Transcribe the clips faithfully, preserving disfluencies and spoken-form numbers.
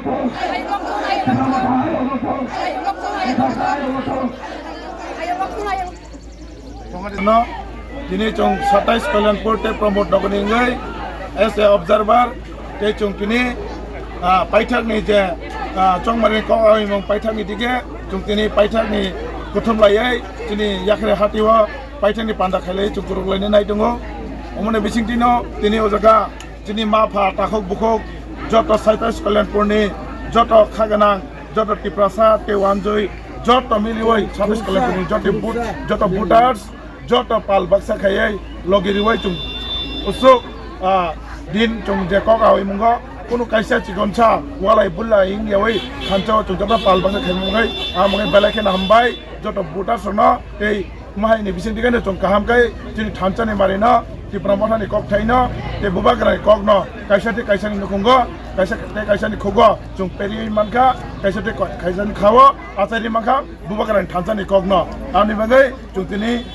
No, tini chwng satais Kalyanpur tei Pramod Nogorni wngwi as a observer tei chwng tini, ah, paithakni je, ah, chongmari kok aimung paithakni dige chwng tini paithakni kuthum laiwi tini yakhre hatio paithakni panda khailai chwng kwrwk lainai nai tongo. Omoni bisingtwino tini o jaga chini ma pha takhuk bukhuk joto satais Kalyanpurni joto kha gwnang joto Tiprasa tei wanjwi joto miliwi satais Kalyanpurni joto vote, joto voters joto pal baksa khaiwi logi riwi chwng usuk, ah, din chwng je kok awi mungo kunu kaisa chikonsa walai bulla wngyawi thansa o chwng joto pal baksa khaimungwi amungwi belai kheno hambai joto voters rokno tei Mahaini bisingtwi khe chwng kaham khe chini thansa ni mari no, Tipra Motha ni kok thai no, tei Bubagra ni kok no kaisa tei kaisa ni nukhungo, kaisa tei kaisa ni khugo chwng periwi mankha, kaisa tei kaisa ni khao achai ri mankha Bubagra ni thansa ni kok no. Ani bagwi chwng tini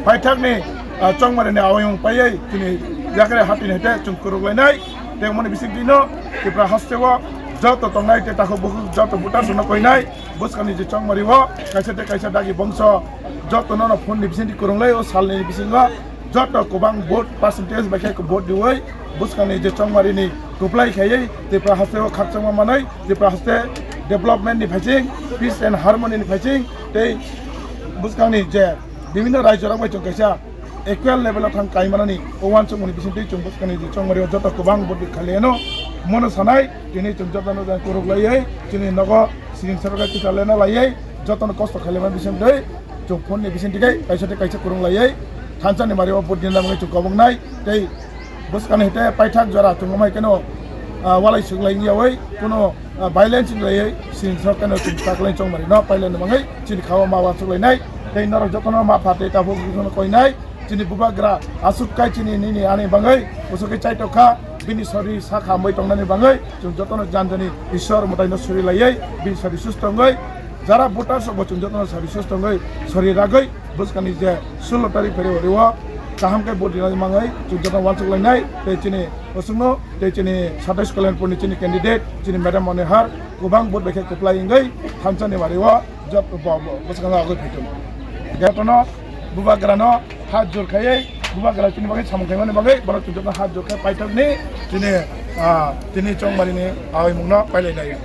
paithak ni, ah, chongmari ni awiyung paiwi chini yakre hati ni hete chwng kwrwk lainai. Tei moni bisingtwi no Tipra haste o joto tongnai tei takhuk bukhuk joto voters no koinai. Bwskangni je chongmari o kaisa tei kaisa dagi bongso jotono no phone ni bisingtwi kwrwnglai o salni bisingo joto kwbang vote percentage bai khe vote riwi bwskangni je chongmari ni kwplai khaiwi Tipra haste o khakchangma manwi Tipra haste development ni phaising, peace and harmony ni phaising tei bwskangni je bibhinno rajyo rok bai chwng kaisa equal level o thang kai manani o uansukmani bisingtwi chwng bwskangni je chongmari o joto kwbang vote khailai ano mono sanai tini chwng jotono jang kwrwk laiwi chini nogo siring sarwkha ticha lena laiwi jotono kosto khailai mani bisingtwi chwng phone ni bisingtwi kai kaisa tei kaisa kwrwng laiwi thansa ni mari o vote dinna bagwi chwng koboknai tei bwskangni hete paithak jora chwng amai keno, ah, walai swk lai yawi kuno, ah, violence lai siring sarwkha no chwng taklai chongmari no pailai no bagwi chini khao ma uansuk lainai tei norok jotono ma pha tei tabuk jotono koinai. Chini bubagra aswk kai chini nini ani bagwi bwswk khe chaitok kha bini sori sak hambai tongnani bagwi chwng jotono janjani Ishwar mwtaino suri laiwi bini sori susto wngwi jara voters rokbo chwng jotono sori susto wngwi sori ragwi bwskangni je sullo tarik February o kaham khe vote rina mangwi chwng jotono uansuk lainai tei chini bwswkno tei chini satais Kalyanpurni chini candidate chini Madam Monihar kwbang vote bai khe kwplai wngwi thansa ni mari o job bo, bo, bwskango agwi phaitung. Jotono bubagrano hat jor khaiwi bubagra chini bagwi samung khaimani bagwi borok chwng jotono hat jor khai paithakni chini, ah, chini chongmarini awi mungno pailai nai.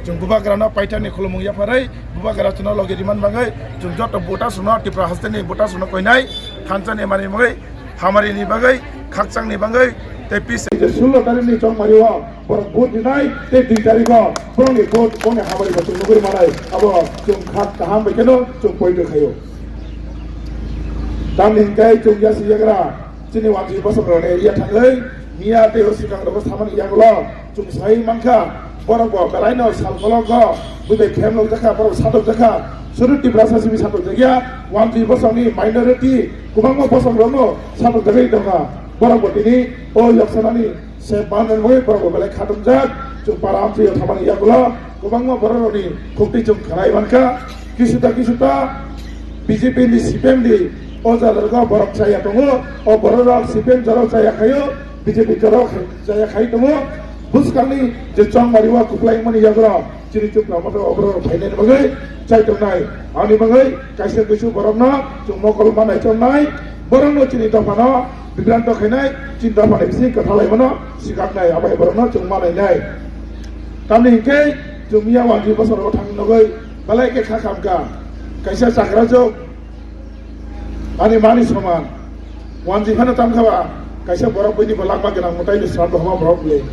Chwng bubagrano paithakni khulumung yapharwi bubagra chwngno logi rimani bagwi chwng joto voters rokno Tipra hasteni voters rokno koinai thansa ni mari bagwi hamari ni bagwi khakchang ni bagwi tei peace. Sullo tarikni chongmari o borok vote rinai tei dui tarikh o borokni vote boni hamari bo chwng nugwi manai abo chwng kha kaham bai kheno chwng poito khaio. Tamni hwnkhe chwng yasi yagra chini wanjwi bosok rok area thangwi miya tei o swkang rogo samani yagulo chwng sai mankha borok bo belai no sal kolok go bwdai phem nok jakha borok satok jakha suru Tiprasa simi satok jakya wanjwi bosokni minority kwbangma bosok rokno satok jagwi tongkha borok bo tini o yoksanani se banrwngwi borok bo belai khatumjak. Chwng para amchwi o thamani yagulo kwbangma borok rokni khukti chwng khnai mankha. Kisuta kisuta B J P ni C P M ni o jaga rwgo borok chaya tongo. O borok rok C P M jorok chaya khaio, B J P jorok chaya khai tongo. Bwskangni je chongmari o kwplai mani yagulo chini chukla moto oborok phainani bagwi chai tongnai. Ani bagwi kaisa kuisu borokno chwng mokol manai chongnai. Borokno chini dophano bibranto khainai, chini dophani bising kwthalai mano sikaknai, abai borokno chwng manainai. Tamni hinkhe chwng miya wanjwi bosorogo thang nugwi belai khe kha khamkha. Kaisa chakrajwk ani mani soman. Wanjwi phano tamkha ba, kaisa borok buini bo langma gwnang mwtai ni sram bo hama borok le.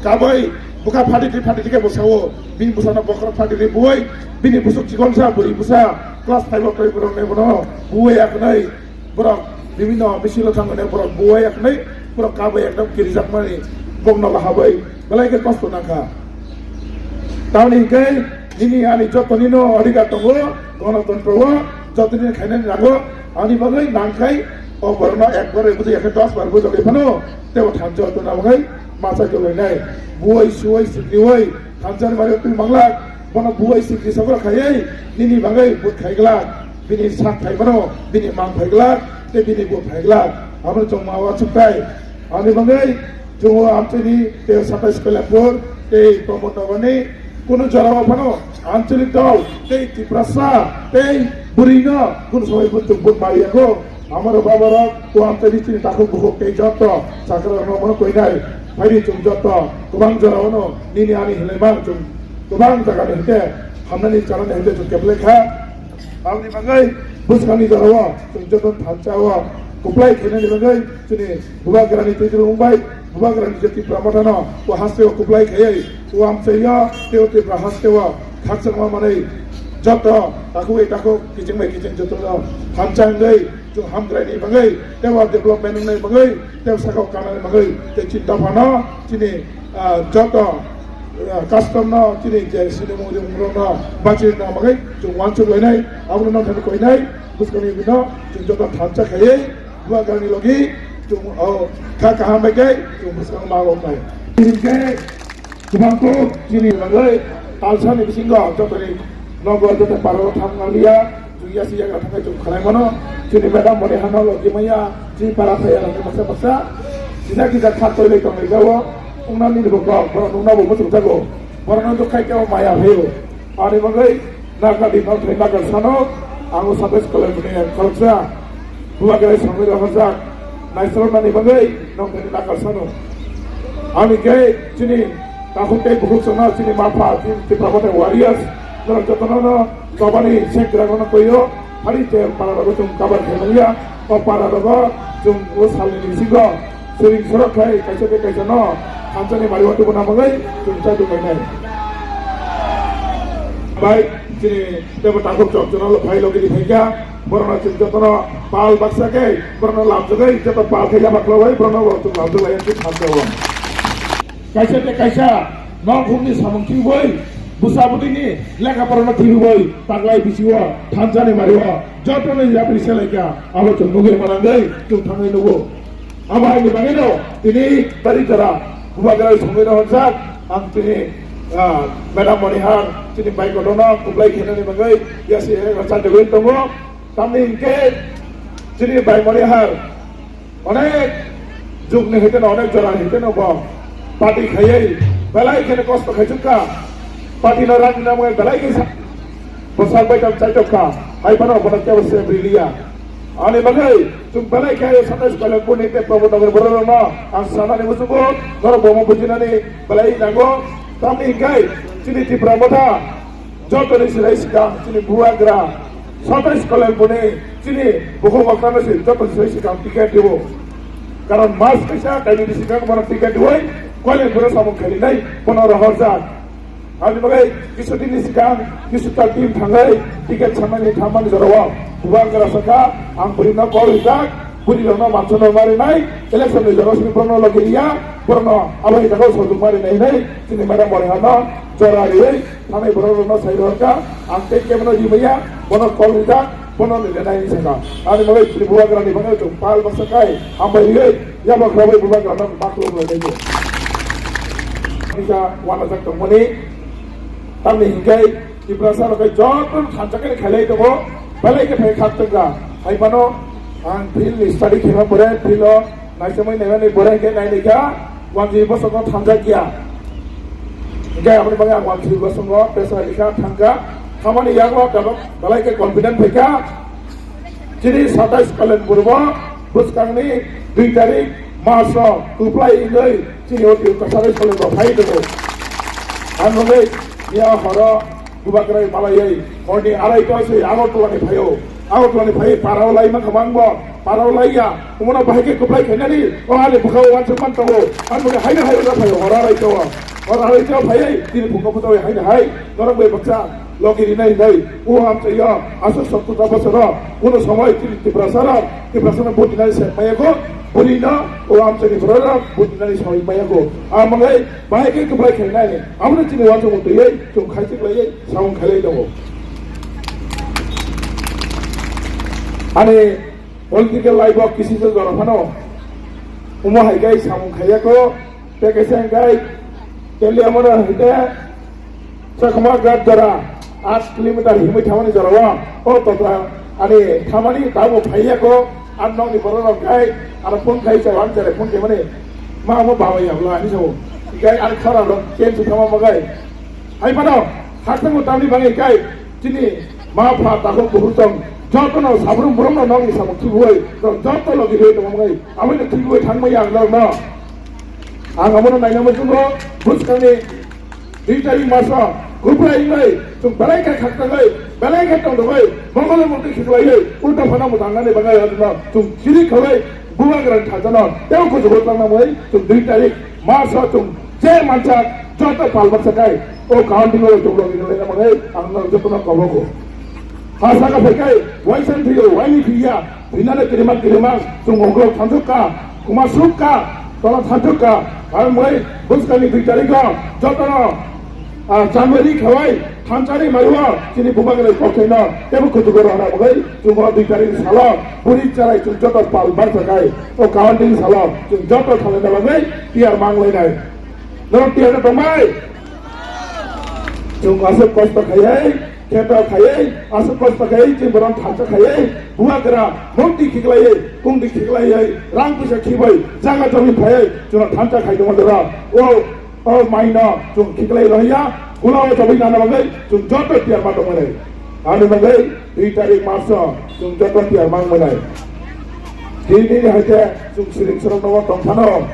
Kabai bwkha phatitwi phatitwi khe bo sao, bini bwsano bokhorok phatitwi buwi, bini bwswk chikonsa bwrwi bwsa class five o twi borok le bono buwi aknai borok bibhinno misil o thangmani borok buwi aknai borok kabai ekdom kirijakmani bokno lahabai. Belai khe kosto nangkha. Tamoni hinkhe nini ani jotoni no adhikar tongo, gonotontro o jotoni khainani nango, ani bagwi nangkhai o borokno ekbar bujai yakhe dos bar bujagwi phano tebo thansa tongna bagwi masa jolainai. Buwai suwai sikriwai thansa ni bagwi twi manglak, bono buwai sikri sokro khaiwi nini bagwi but khaiglak, bini sak phaiphano bini mang phaiglak tei bini but phaiglak. Abono chwng ma uansuktai. Ani bagwi Chungo amchini tei satais Kailampur tei Pramod Nagarni kunu jorao phano anchalik dol tei Tiprasa tei bwrwino kunu samai bo chwng vote mariyago. Amaro babarok o amchini chini takhuk bukhuk tei joto chakrarokno koinai phaidi chwng joto kwbang jorao nini ani hinlaimang chwng kwbang jagani hwnkhe hamnani chanani hwnkhe chwng keplai kha. Aboni bagwi bwskangni jorao chwng joto thansa o kwplai khainani bagwi chini Bubagrani twijlung bai, Bubagrani je Tipra Mothano o hasteo kwplai khaiwi o amchaio tei o Tipra hasteo khakchangma manwi joto takhuk bai takhuk kiching bai kiching jotono thansa wngwi chwng hamkraini bagwi tei o development wngnai bagwi tei sakao kanani bagwi tei chini dophano chini, ah, joto, ah, custom no chini je sinimung rimung rokno bachirina bagwi chwng uansuk lainai, abono nokthani koinai, bwskangni bino chwng joto thansa khaiwi Bubagrani logi chwng, o, kha kaham bai khe chwng bwskango ma wng nai. Hinkhe kwbangkuk chini bagwi talsani bisingo jotoni nogo joto parao thang manliya, chwng yasi yagra thangwi chwng khlai mano. Chini madam Moni Hano logi maya, chini para phaya rokni baksa baksa kisa kisa kha toilai tonglai jao. Wngnani bo kok, borok nukna bo muchung jago. Borokno duk khai khe o maya phaio. Ani bagwi Nagadi nokthai nagar sano, ang o satais Kailampurni ang kholopsa. Bubagra songwi rohorjak, naisolnani bagwi nokthai nagar sano. Ani khe chini takhuk tei bukhuk chwngno chini mapha, chini Tipra Motha warriors, norok jotono no chobani sengkrak rokno koio, phari je para rogo chwng kabar khaimanya, o para rogo chwng o salni bisingo Siring sorok khai kaisa tei kaisa no thansani mari o tubuna bagwi chwng chai tonglainai. Bai chini tebo takhuk chok chwngno phai logi di phaikha, borokno chwng jotono pal baksa khe borokno lamjagwi joto pal khe yaba khwlaiwi borokno bo chwng lamjaglai chwng thansa o. Kaisa tei kaisa nongkhorni samung thwiwi bwsa bwtwini lekha porano thwiwi taklai bisio thansani mari o jotoni yapri selaikha abo chwng nugwi manangwi chwng thangwi nugo. Abo haini bagwino tini tari jora Bubagra songwino hwnjak ang tini, ah, Madam Moni Hano chini bai kotorno kwplai khainani bagwi yasi rachajagwi tongo. Tamni hinkhe chini bai Moni Hano onek jugni hiteno onek jora hiteno bo party khaiwi belai kheno kosto khaijwkha. Party no rang namwi belai khe sa-, bwsak bai tam chaitok kha. Hai phano bono kebo se briliya. Ani bagwi chwng belai khe satais Kailampurni tei Pramod Nagarni bororokno ang sanani muchungo norok bomo bujinani belai nango. Tamni hinkhe chini Tipra Motha jotoni silai swkang chini Bubagra satais Kailampurni chini bukhuk oknano se jotoni silai swkang ticket dibo. Karon mas kaisa kainwi ni swkang bono ticket diwi Kailampuro samung khainai bono rohorjak. Aboni bagwi kisu dini swkang kisu ta team thangwi ticket sanani thammani jorao Bubagra sakha, ang bwrwino call rijak, bwrwirokno mansa norma rinai, election ni jorao sini borokno logi riya, borokno abo hai jagao sojokma rinai hinwi chini Madam Moni Hano jora riwi thanai borok rokno sai rohorkha, ang tei kebono rimaya, bono call rijak, bono nini nai hinwi sakha. Ani bagwi chini Bubagrani bagwi chwng pal baksa khai hambai riwi yabok rogwi Bubagrano maklum lainai. Kisa wanajak tongmani, tamni hinkhe Tiprasa rok joto thansa khe khailai tongo, belai khe phai khak tongkha. Hai phano ang field ni study khaima pore field o Naisamani naimani borok hwnkhe nai naikha, uansuk bosongo thanjakya. Hwnkhe aboni bagwi ang uansuk bosongo pressure rikha thangkha. Thamani yago tabuk belai khe confident phaikha. Chini satais Kailampurbo bwskangni dui tarik March o kwplai wngwi chini o satais Kailampur phai tongo. Ang hwnwi ya horo Bubagra malaiwi horni arai ta se Agartala ni phaio. Agartala ni phai parao lai ma khamang bo. Parao lai ya. Umano bahai khe kwplai khainani. O ani bwkhao uansuk man tongo. Ani bwkha haino hai wngna phaio. Hor arai ta o. Hor arai ta phaiwi tini phungo phutawi haino hai. Norok bai baksa logi rinai hinwi. O amchaio aswk sotto ta bosoro. Kuno somoi tini Tiprasa rok. Tiprasa no vote rinai se maya ko. Bwrwi no o amchaini borok rok vote rinani somoi maya ko. Amwlai bahai khe kwplai khainani. Abono chini uansuk mutwi. Chwng khaisik laiwi samung khailai tongo. Ani political life o kisisa jora phano omo hai khe samung khaiya kho, tei kaisa hwnkhe Teliamura hwnkhe Chakma Ghat jora aat kilometer himwi thamani jora o, o tokra ani thamani tabuk phaiya kho. Ar nokni borok rok khai, aro phone khai chao, ang jere phone khaimani. Ma amo babai ya bla ani sao. Ikai ar khara rok ken su thama magai. Hai pano, khaktang mo tamni bangai kai. Chini ma pha takhuk bukhuk tong. Joto no sabrum brum no nong ni samung thubui. Joto logi hoi tong magai. Amo ni thubui thang mai ang no. Ang amo no naina mo chungo. Buskang ni Dui tarik maso, kubla ingbai, chwng belai khe khaktangwi, belai khe tongdogwi, mongol mukti khiklaiwi, ulta phano mwtangnani bagwi adino chwng chiri khawai, bubagrani thansa no tei kuchugo tangna mui, chwng dui tarik maso chwng je mancha joto palbaksa kai, o counting o chwng logi nalaina bagwi ang no jotono kobogo. Ha saka phaikai, waisang thwiyo, waini thwiya, thwinani kirimang kirimang, chwng ongkhorok thanjukha, kumasukha, tola thanjukha, ang bai bwskangni dui tarikho jotono, ah, chamari khawai, thansani mario, chini bubagrani kokthaino, tebo kuchugo rohorna bagwi, chwng o dui tarik salo, buri charai chwng joto pal barsakai, o counting salo, chwng joto thalaina bagwi, tiyar manglainai. Norok tiyar tongbai? Chwng aswk kosto khaiwi, kheto khaiwi, aswk kosto khaiwi, chwng borom thansa khaiwi, bubagra, mukti khiklaiwi, kungdi khiklaiwi, rang puisa khibai, jaga jomi phaiwi, chwngno thansa khai tongma dora. O, o maino chwng khiklai rohya, kulao chobwi nana bagwi, chwng joto tiyar ma tongmani. Ani bagwi dui tarik maso chwng joto tiyar mang mwnai. Tini ni haikhe chwng siring srok nogo tongphano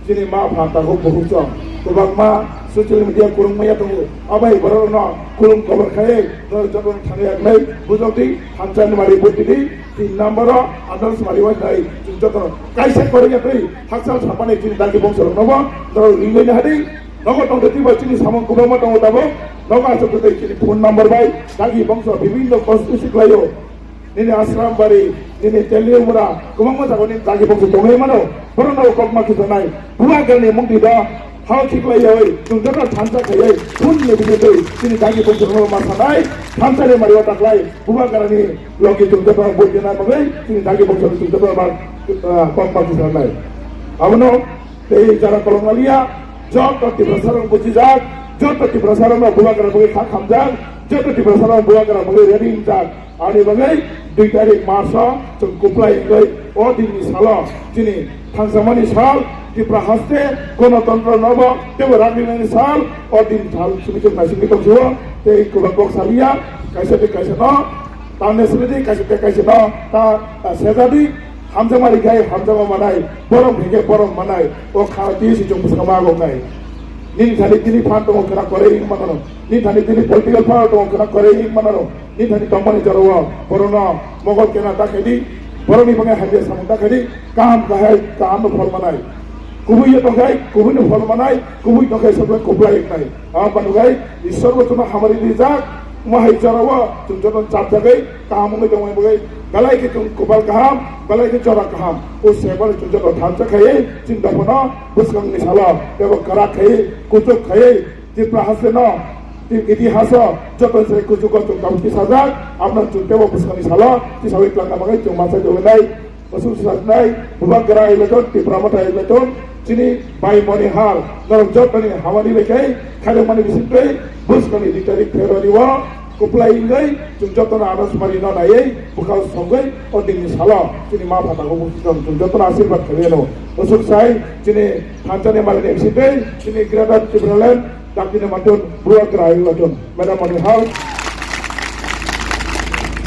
chini ma pha takhuk bukhuk chwng kwbangma social media kwrwng maya tongo. Abai borok no khulum kobor khai no joto thani yaknai bujok di thansa ni mari buti di tin number o andal smari wai nai chwng joto kaisa kwrwng yakri hakchal sapani chini dagi bongso rok nogo no ringwi ni hadi. Nogo tongtwi twibo chini samung kwbangma tongo tabuk. Nogo aswk kwtwi chini phone number bai dagi bongso bibinno constituency kwlaio. Nini Asrambari, nini Teliamura, kwbangma jagao nini dagi bongso tongwi mano. Borokno kok ma khijaknai. Bubagrani mungtwi do hao khiklaiwi, chwng joto thansa khaiwi, phone ni bisingtwi chini dagi bongso rokno ma sanai. Thansani mario taklai, bubagrani logi chwng joto bujina bagwi, chini dagi bongso chwng joto ma, ah, kok ma khijaknai. Abono tei jara kolong lalia, joto Tiprasa rok bujijak, joto Tiprasa rok no bubagra bagwi kha khamjak, joto Tiprasa rok bubagra bagwi ready wngjak. Ani bagwi dui tarik March o chwng kwplai wngwi o din ni salo chini thangsamani sal Tipra haste Ganatantro nobo teibo ragrinani sal o din sal simi chwng naisingwi tongsiwo tei kwbang kok salia kaisa tei kaisa no tamne simi tei kaisa tei kaisa no ta, ta sejadi. Hamjakma rikhe hamjakma manai, borom rikhe borom manai, o kha twi se chwng bwskango ma agongnai. Nini thani tini phan tongo khwna kwrwi wng mano, nini thani tini political power tongo khwna kwrwi wng mano, nini thani tongmani jorao borokno mogol kena ta khaidi, borokni bagwi hamya samung ta khaidi, kaham kahai kaham no phol manai. Kubui ye tongkhai kubui no phol manai, kubui tongkhai sabra kublai wngnai. Abo manwi Ishwar bo chwngno hamari rijak, omo hai jorao chwng joto chapjagwi kaham wngwi tongmani bagwi belai khe chwng kopal kaham, belai khe jora kaham. O se bai chwng joto thansa khaiwi chini dophano bwskangni salo teibo kwrak khaiwi, kuchuk khaiwi Tripura haste no, Trip-, itihaso joto se kuchugo chwng tabuk tisajak, abono chwng teibo bwskangni salo tisawi twlangna bagwi chwng masa jogwi nai. Bwswk sajnai, bubagra election, Tipra Motha election, chini bai moni hal, norok jotoni hamani bai khai, khairokmani bisingtwi, bwskangni dui tarik February o, kwplai wngwi, chwng jotono anasmari no naiwi, bwkhao songwi, o dinni salo, chini ma pha takhuk bukhuk chwng jotono asirwad khlaiwi ano. Bwswk sai, chini thansani malini bisingtwi, chini Greater Tipraland, dakti ni matun, bubagra election, madam moni hal,